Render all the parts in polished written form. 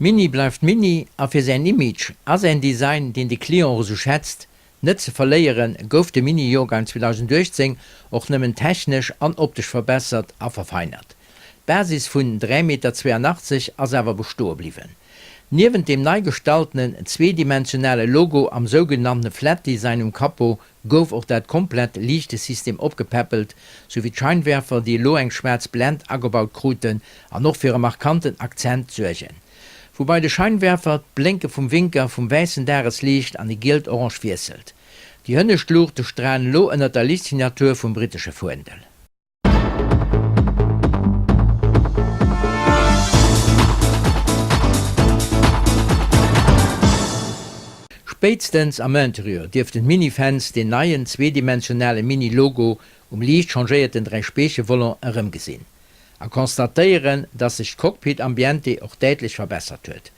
Mini bleift Mini a fir säin Image a säin Design, deen de Client och esou schätzt, net ze verléieren, gouf de Mini-Joergang 2018 och nëmmen technesch an optesch verbessert a verfeinert. D'Basis vun 3,82 Meter ass awer bestoe bliwwen. Niewent dem nei gestaltenen zweedimensionale Logo am sougenanntene Flat Design um Capot gouf och dat komplett Liichtesystem opgepäppelt, souwéi d'Scheinwerfer, déi elo eng schwaarz Blend agebaut kruten an och fir e markanten Akzent suergen. Woubai de Scheinwerfer d'Blénke vum Winker vum wäissen Dagesliicht an e gielt-orange wiesselt. Déi hënnescht Luuchte stralen elo ënnert der Liichtsignatur vum brittesche Fuendel. Spéitstens am Interieur dierften d'Mini-Fans deen neien zweedimensionale Mini-Logo um liicht changéierten Dräispeeche-Volant erëmgesinn a constatéieren, dass sech d'Cockpit-Ambiente och däitlech verbessert huet.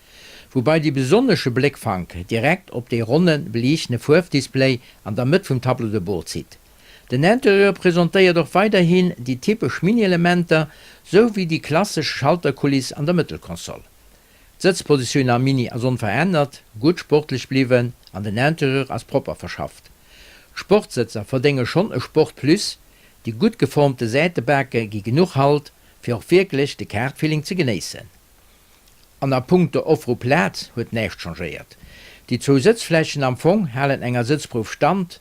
Woubai dee besonnesche Bléckfank direkt op dee ronne beliichtene Fuerfdisplay an der Mëtt vum Tableau de bord zitt. Den Interieur presentéiert och weiderhin déi typesch Mini-Elementer, sou wéi déi klassesch Schalterkuliss an der Mëttelkonsol. D'Sëtzpositioun am Mini ass onverännert, gutt sportlech bliwwen an den Interieur ass propper verschafft. D'Sportsëtzer verdénge schonn e Sport Plus, déi gutt geformte Säitebake gi genuch Halt, fir och wierklech de Kaart-Feeling ze genéissen. An a punkto Offre u Plaz huet näischt changéiert. Déi zwou Sëtzflächen am Fong halen enger Sëtzprouf stand,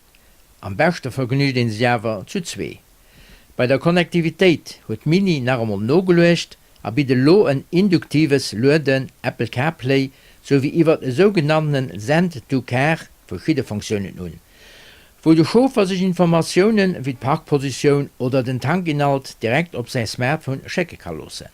Am beschte vergnügt een sech awer zu zwee. Bei der Connectivitéit huet Mini nach emol nogeluecht a bitt elo en induktives Lueden, Apple CarPlay, souwéi iwwert e sougenanntenen Send to Car verschidde Fonctiounen un, wou de Chauffer sech Informatiounen wéi d'Parkpositioun oder den Tankinhalt direkt op säi Smartphone schécke ka loossen.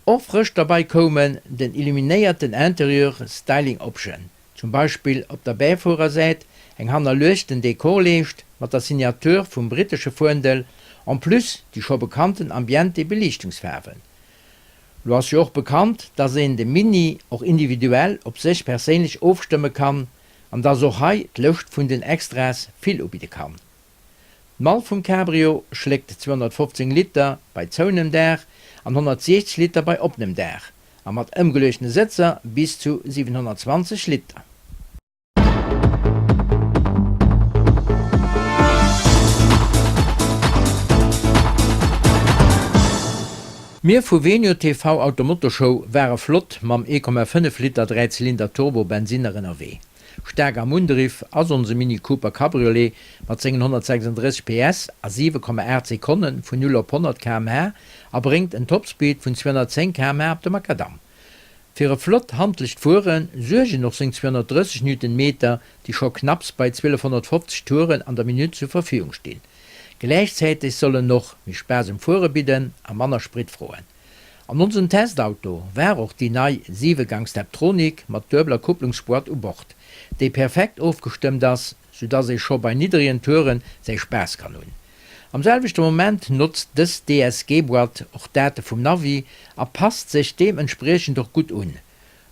Och frësch derbei koumen den illuminéierten Interieur Styling Option, Zum Beispill op der Bäifuerersäit eng hannerluechten Dekorleescht mat der Signature vum brittesche Fuendel, en plus déi scho bekannten Ambiente-Beliichtungsfaarwen. Lo ass jo och bekannt, dass een de Mini och individuell op sech perséinlech ofstëmme kann an dass och hei d'Lëscht vun den Extras vill ubidde kann. D'Mall vum Cabrio schléckt 215 Liter bei zouenem Daach an 160 Liter bei oppenem Daach a mat ëmgeluechtene Sëtzer bis zu 720 Liter. Mir vu Venio TV Automotoshow ware flott mam 1,5 Liter Dräizylinder Turbo Bensinner ënnerwee. Staark am Undriff ass onse Mini Cooper Cabriolet mat sengen 136 PS a 7,8 Sekonne vun 0 op 100 km/h a bréngt en Topspeed vun 210 km/h op de Makadamm. Fir e flott handlecht Fuere suergen och seng 230 Newtonmeter, déi scho knapps bei 1250 Touren an der Minutt zur Verfügung stinn. Gläichzäiteg soll en och méi Spaass um Fuere bidden a manner Sprit froen. An onsem Testauto war och déi nei 7 Gang Steptronic mat duebeler Kupplungsboîte u Bord, déi perfekt ofgestëmmt ass, sou dass ee scho bei niddregen Touren säi Spaass kann hunn. Am selwechte Moment notzt dës DSG-Boîte och d'Date vum Navi a passt sech deementspriechend och gutt un.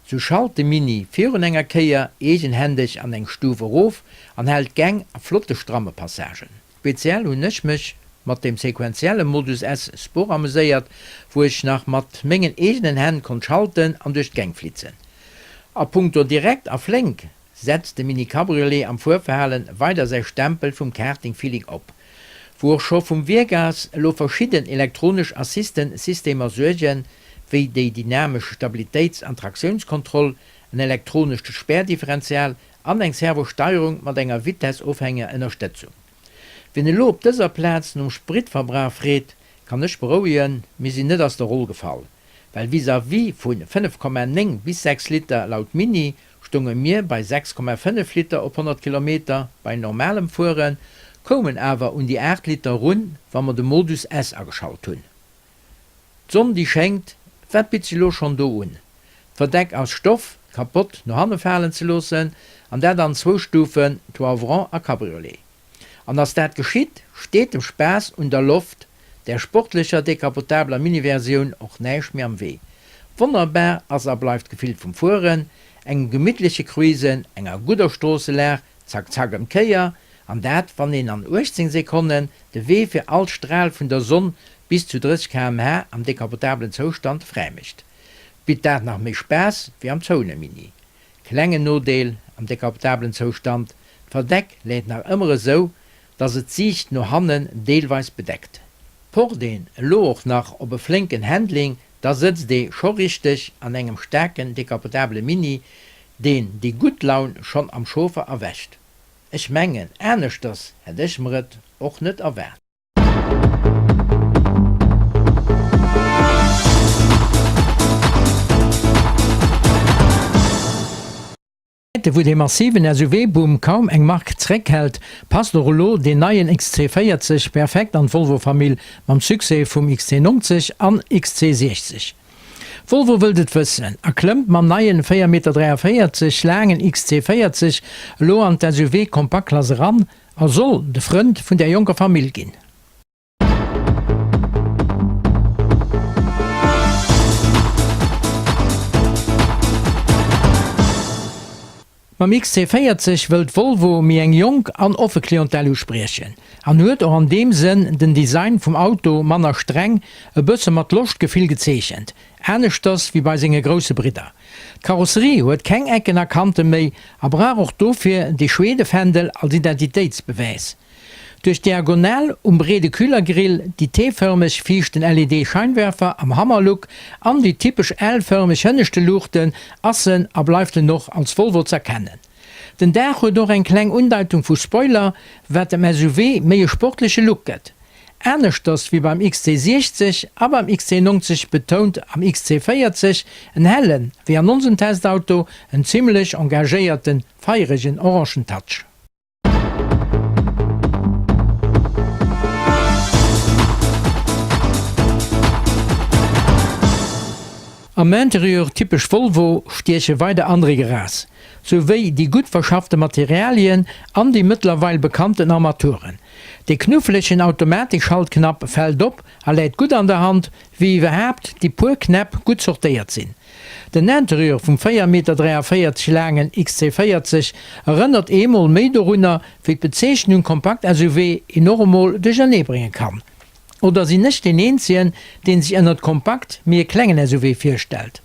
Sou schalt de Mini virun enger Kéier eegenhändeg an eng Stuf erof an hält d'Gäng a flotte stramme Passagen. Speziell hunn ech mech mat dem sequenzielle Modus S Sport ameséiert, wou ech nach mat mengen eegenen Hänn konnt schalten an duerch d'Gäng flitzen. A punkto direkt a flénk setzt de Mini Cabriolet am Fuerverhalen weider säi Stempel vum Karting-Feeling op, wou och scho vum Wierk aus elo verschidden elektronesch Assisten-Systemer suergen, wéi déi dynamesch Stabilitéits an Traktiounskontroll, en elektronescht Spärdifferenzial An eng Servosteierung mat enger vitessofhängeger Ënnerstëtzung. Wien elo op dëser Plaz nom Spritverbrauch freet, kann ech berouegen, mir sinn net ass der Roll gefall, well vis-à-vis vu 5,9 bis 6 Liter laut Mini stounge mir bei 6,5 Liter op 100 Kilometer bei normalem Fueren, koumen awer un déi 8 Liter erun, wa mer de Modus S ageschalt hunn. D'Sonn déi schéngt, wat bitt sech elo schonn do un? D'Verdeck aus Stoff, d'Kapott no hanne falen ze loossen, an dat an zwou Stufen, Toit ouvrant a Cabriolet. An ass dat geschitt, steet dem Spaass un der Loft, där sportlecher decapotabler Mini-Versioun och näischt méi am Wee. Wonnerbar ass a bleift d'Gefill vum Fueren, engem gemittleche Cruisen, enger gudder Stroosselag, zack zack ëm d'Kéier, an dat wann een an 18 Sekonnen de Wee fir all Stral vun der Sonn bis zu 30 km/h am decapotablen Zoustand fräi mécht. bitt dat nach méi Spaass wéi am zoune Mini. Klengen Nodeel am decapotablen Zoustand, d'Verdeck läit nach ëmmer esou, dass et d'Siicht no hannen deelweis bedeckt. Pocht een elo och nach op e flénken Handling, da sëtzt ee scho richteg an engem staarken decapotabele Mini, deen déi gutt Laun schonn am Chauffer erwächt. Ech mengen, aneschters hätt ech mer et och net erwaart. Zäite wou dee massiven SUV-Boom kaum eng Mark zréckhält, passt och elo deen neien XC40 perfekt an d'Volvo-Famill mam Succès vum XC90 an XC60. Volvo wëllt et wëssen a klëmmt mam neien 4,43 Meter laangen XC40 elo an d'SUV-Kompaktklass eran a soll de Frënd vun där jonker Famill ginn. Mam XC40 wëllt Volvo méi eng jonk an offe Clientèle uspriechen an huet och an deem Sënn den Design vum Auto manner streng, e bësse mat Loschtgefill gezeechent, aneschters wéi bei senge grousse Bridder. D'Karosserie huet keng Ecken a Kante méi a brauch och dofir de Schweedefändel als Identitéitsbewäis. Duerch d'Diagonal um breede Kühlergrill, déi T-fërmeg viischten LED-Scheinwerfer am Hammerlook an déi typesch L-fërmeg hënneschte Luuchten ass en a bleift en och als Volvo z'erkennen. Den Daach huet och eng kleng Undeitung vu Spoiler, wat dem SUV méi e sportleche Look gëtt. Aneschters wéi beim XC60 a beim XC90 betount am XC40 en hellen, wéi an onsem Testauto, en zimmlech engagéierten, feieregen orangen Touch. Am Interieur, typesch Volvo, stieche weider Andréck eraus, sou wéi déi gutt verschaffte Materialien an déi mëttlerweil bekannten Armaturen. Dee knufflegen Automatikschaltknapp fält op a läit gutt an der Hand, wéi iwwerhaapt déi puer Knäpp gutt sortéiert sinn. Den Interieur vum 4,43 Meter laangen XC40 erënnert eemol méi dorunner, wéi d'Bezeechnung Kompakt-SUV een och emol duerchernee brénge kann. Oder sinn ech deen eenzegen, deen sech ënnert kompakt méi e klengen SUV virstellt?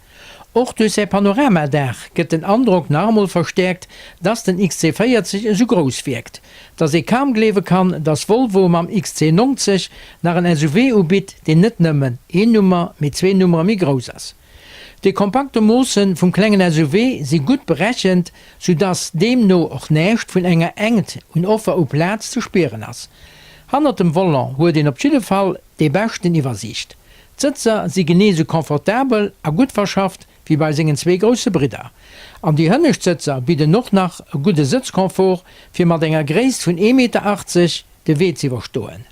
Och duerch säi Panoramadaach gëtt den Androck nach emol verstäerkt, dass den XC40 esou grouss wierkt, dass ee kaum gleewe kann, dass Volvo mam XC90 nach en SUV ubitt, deen net nëmmen een Nummer, mee zwee Nummere méi grouss ass. Déi kompakte Moosse vum klengen SUV si gutt berechent, sou dass deemno och näischt vun enger Engt un Offer u Plaz ze spieren ass. Hannert dem Volant huet een op jidde Fall déi beschten Iwwersiicht. D'Sëtzer si genee sou confortabel a gutt verschafft wéi bei sengen zwee grousse Bridder. An déi hënnescht Sëtzer bidden och nach e gudde Sëtzconfort fir mat enger Gréisst vun ee Meter 80 de Wee z'iwwerstoen.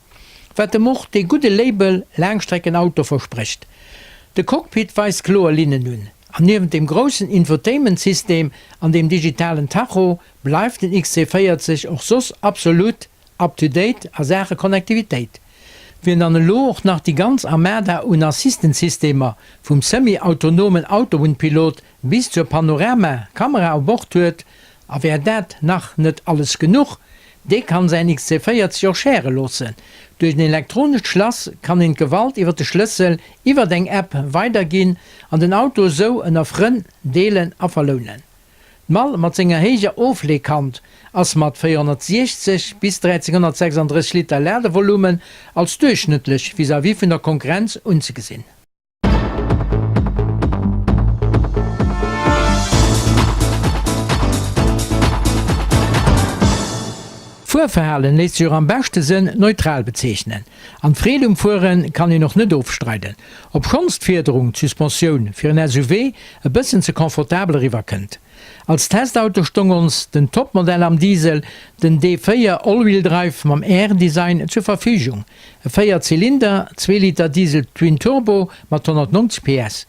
Wat em och dee gudde Label Laangstreckenauto versprécht. De Cockpit weist kloer Linnen un, an niewent dem groussen Infotainment-System an dem digitalen Tacho bleift den XC40 och soss absolut up to date a Saache Connectivitéit. Wien dann elo och nach déi ganz Armada un Assistant-Systemer, vum semi-autonomen Autobunnpilot bis zur Panorama-Kamera u Bord huet, A wär dat nach net alles genuch, dee kann säin XC40 och share loossen. Duerch en elektronescht Schlass kann een d'Gewalt iwwer de Schlëssel iwwert eng App weiderginn an den Auto esou ënner Frënn deelen a verlounen. D'Mall mat senger héijer Ofleekant ass mat 460 bis 1336 Liter Ladevolumen als duerchschnëttlech vis-à-vis vun der Konkurrenz unzegesinn. D'Fuerverhalen léisst sech och am beschte Sënn neutral bezeechnen. An d'Freed um Fuere kann een och net ofstreiden, obschonns d'Fiederung, d'Suspensioun, fir en SUV e bëssen ze confortabel eriwwer kënnt. Als Testauto stong ons den Topmodell am Diesel, den D4 Allwheel-Drive mam R-Design zur Verfügung. E 4 Zylinder, zwee Liter Diesel Twin Turbo mat 190 PS,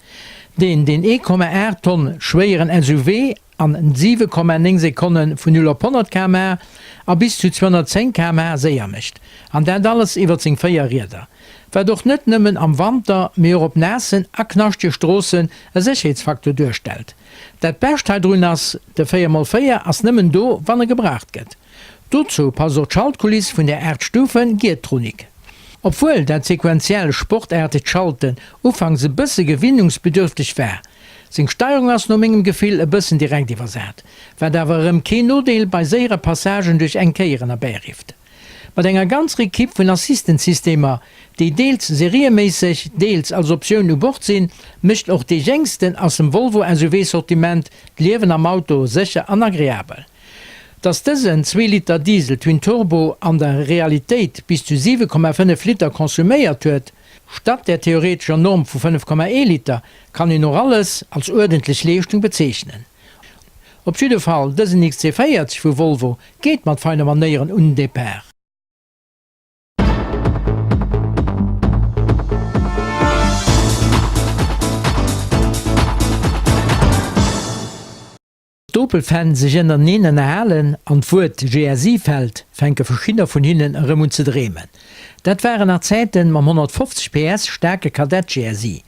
deen den 1,8 Tonn schwéieren SUV an 7,9 Sekonne vun 0 op 100 km/h a bis zu 210 km/h séier mécht. An dat alles iwwert seng 4 Rieder. Wat och net nëmmen am Wanter, mee och op naassen a knaschtege Stroossen e Sécherheetsfaktor duerstellt. Dat Bescht heidrun ass, de 4x4 ass nëmmen do, wann e gebraucht gëtt. Dozou passt och d'Schaltkuliss vun der 8 Stufen Geartronic. Obwuel dat sequenziell sportaartegt Schalten ufanks e bësse gewinnungsbedürfteg war. Seng Steierung ass no mengem Gefill e bëssen direkt iwwersat, wat awer erëm keen Nodeel bei séiere Passagen duerch enk Kéieren erbäirifft. Mat enger ganzer Ekipp vun Assistenzsystemer, déi deels serieméisseg, deels als Optioun u Bord sinn, mécht och dee jéngsten aus dem Volvo SUV-Sortiment d'Liewen am Auto sécher an agreabel. Dass dësen Zweeliter Diesel Twin Turbo an der Realitéit bis zu 7,5 Liter konsuméiert huet, statt der theoretescher Norm vu 5,1 Liter, kann een och alles als uerdentlech Leeschtung bezeechnen. Op jidde Fall, dësen XC40 vu Volvo geet mat feine Manéieren un den Depart. D'Opel-Fans sech ënnerteneen ënnerhalen an d'Wuert GSI fält, fänke verschiddener vun hinnen erëm un ze dreemen. Dat waren nach Zäiten mam 150 PS staarke Kadett GSI.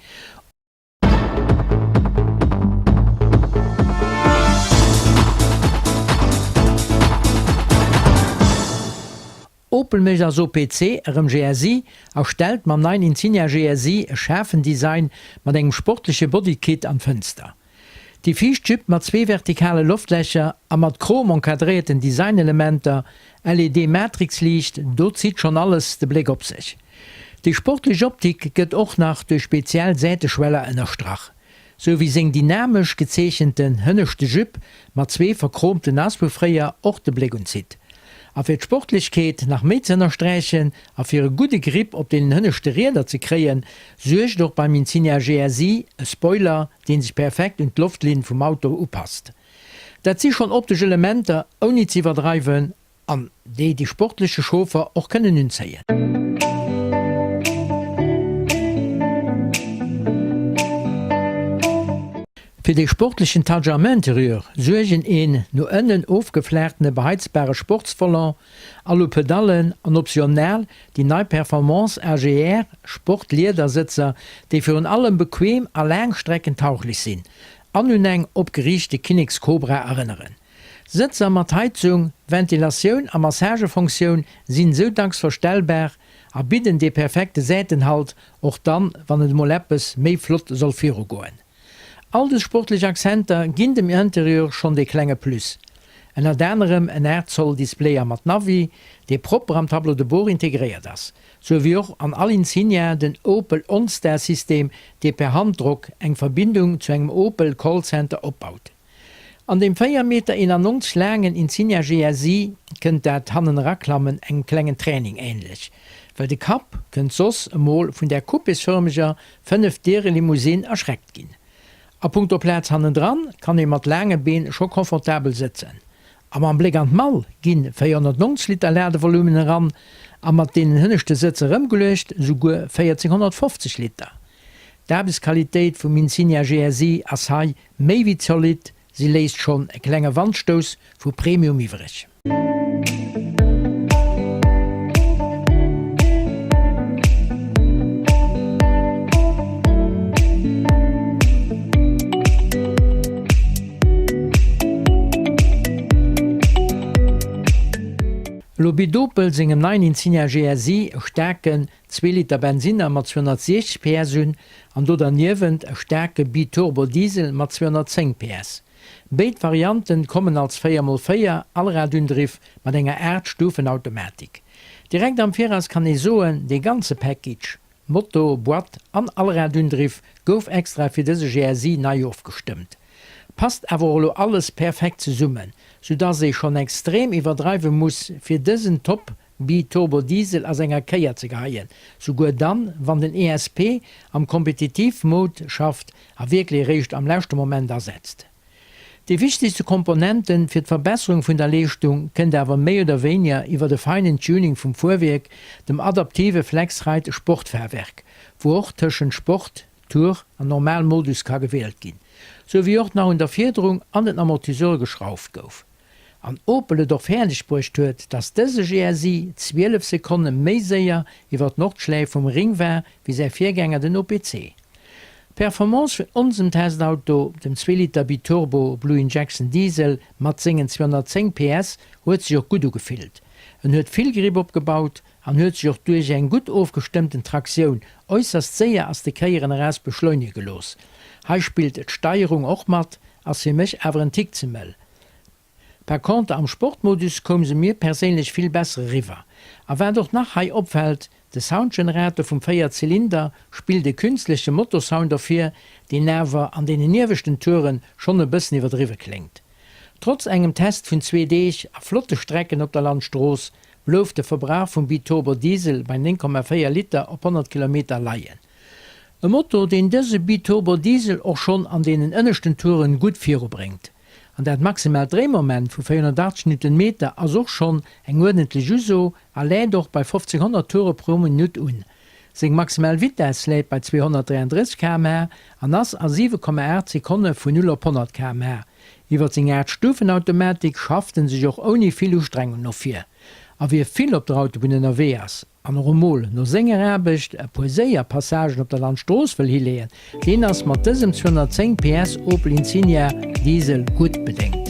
Opel mécht als OPC erëm GSI a stellt mam neien Insignia GSI e schaarfen Design mat engem sportleche Bodykit an d'Fënster. Déi viischt Jupe mat zwee vertikale Loftlächer a mat chrom encadréierten Designelementer, LED-Matrixliicht, do zitt schonn alles de Bléck op sech. Déi sportlech Optik gëtt och nach duerch speziell Säiteschweller ënnerstrach. Sou wéi seng dynamesch gezeechenten hënneschte Jupe mat zwee verchromten Auspuffréier och de Bléck unzitt. A fir d'Sportlechkeet nach méi ze ënnersträichen a fir e gudde Grip op deenen hënneschte Rieder ze kréien, suergt och beim Insignia GSI e Spoiler, dee sech perfekt un d'Loftlinn vum Auto upasst. Dat si schonn optesch Elementer, ouni ze iwwerdreiwen, An déi de sportleche Chauffer och kënnen unzéien. Fir dee sportlechen Touch am Interieur suergen een no ënnen ofgeflaachtene beheizbare Sportsvolant, Alu-Pedallen an optional déi nei Performance AGR Sport-Liedersëtzer, déi virun allem bequem a laangstreckentauglech sinn an un eng opgeriichte Kinnekskobra erënneren. Sëtzer mat Heizung, Ventilatioun a Massagefonktioun sinn esou dacks verstellbar a bidden dee perfekte Säitenhalt, och dann, wann et emol eppes méi flott soll virugoen. All des sportlech Accenter ginn dem Interieur schonn dee klenge Plus. Ënnert anerem en 8 Zoll Displayer mat Navi, dee propper am Tableau de bord integréiert ass, sou wéi och an all Insignia den Opel OnStar System, dee per Handdrock eng Verbindung zu engem Opel Callcenter opbaut. An deem 4 Meter 91 laangen Insignia GSI kënnt dat Hanneneraklammen engem klengen Training änlech, well de Kapp kënnt soss emol vun där coupésfërmeger Fënnef-Diere-Limousine erschreckt ginn. A punkto Plaz hannendran kann ee mat laange Been scho confortabel sëtzen. A mam Bléck an d'Mall ginn 490 Liter Ladevolumen eran a mat deenen hënneschte Sëtz erëmgeluecht esouguer 1450 Liter. D'Aarbechtsqualitéit vum Insignia GSI ass hei Méi wéi zolidd, si léisst schonn e klenge Wandstouss vu Premium iwwreg. Elo bitt Opel sengem neien Insignia GSI e staarken Zwee Liter Bensinner mat 260 PS un an do derniewent e staarke Bi-Turbo Diesel mat 210 PS. Béid Varianten kommen als 4 mol 4 Allradundriff mat enger 8 Stufen Automatik. Direkt am Viraus kann ee soen, dee ganze Package, Moto, Boîte an Allradundriff gouf extra fir dëse GSI nei ofgestëmmt. Passt awer och elo alles perfekt zesummen, sou dass ee schonn extrem iwwerdreiwe muss fir dësen Top Bi-Turbo Diesel ass enger Kéier ze geheien, souguer dann, wann den ESP am Kompetitiv Mode schafft a wierklech eréischt am leschte Moment asetzt. Déi wichtegste Komponente fir d'Verbesserung vun der Leeschtung kënnt awer méi oder wéiniger iwwert e feinen Tuning vum Fuerwierk, dem adaptive Flexride Sportfahrwerk, wou och tëschent Sport, Tour an Normal Modus ka gewielt ginn, sou wéi och nach un der Fiederung an den Amortisseure geschrauft gouf. An Opel et och fäerdeg bruecht huet, dass dëse GSI 12 Sekonne méi séier iwwer d'Nordschläif vum Ring war wéi säi Virgänger den OPC. D'Performance vun onsem Testauto, dem Zweeliter Biturbo Blue Injection Diesel mat sengen 210 PS, huet sech och gutt ugefillt. En huet vill Grip opgebaut an huet sech och duerch eng gutt ofgestëmmten Traktioun äusserst séier ass de Kéieren eraus beschleunege gelooss. Hei spillt d'Steierung och mat, ass fir mech awer en Tick ze mëll. Par contre am Sportmodus koum se mir perséinlech vill besser eriwwer. A wat och nach hei opfällt, de Soundgenerator vum 4 Zylinder spillt e künstleche Motorsound ervir, deen awer an deenen ieweschten Touren schonn e bëssen iwwerdriwwe kléngt. Trotz engem Test vun zwee Deeg a flotte Strecken op der Landstrooss blouf de Verbrauch vum Biturbo Diesel bei 9,4 Liter op 100 Kilometer leien. E Motor, deen dëse Biturbo Diesel och schonn an deenen ënneschten Touren gutt virubréngt. An dat maximaalt Dréimoment vu 480 Newtonmeter ass och schonn eng uerdentlech Uso a läit och bei 1500 Toure pro Minutt un. Seng maximal Vitess läit bei 233 km/h an ass a 7,8 Sekonne vun 0 op 100 km/h. Iwwer seng 8 Stufenautomatik schafft en sech och ouni vill Ustrengung no vir. A wie vill op der Autobunn ënnerwee ass an och emol no senger Aarbecht e puer séier Passagen op der Landstrooss wëll hileeën, deen ass mat dësem 210 PS Opel Insignia Diesel gutt bedéngt.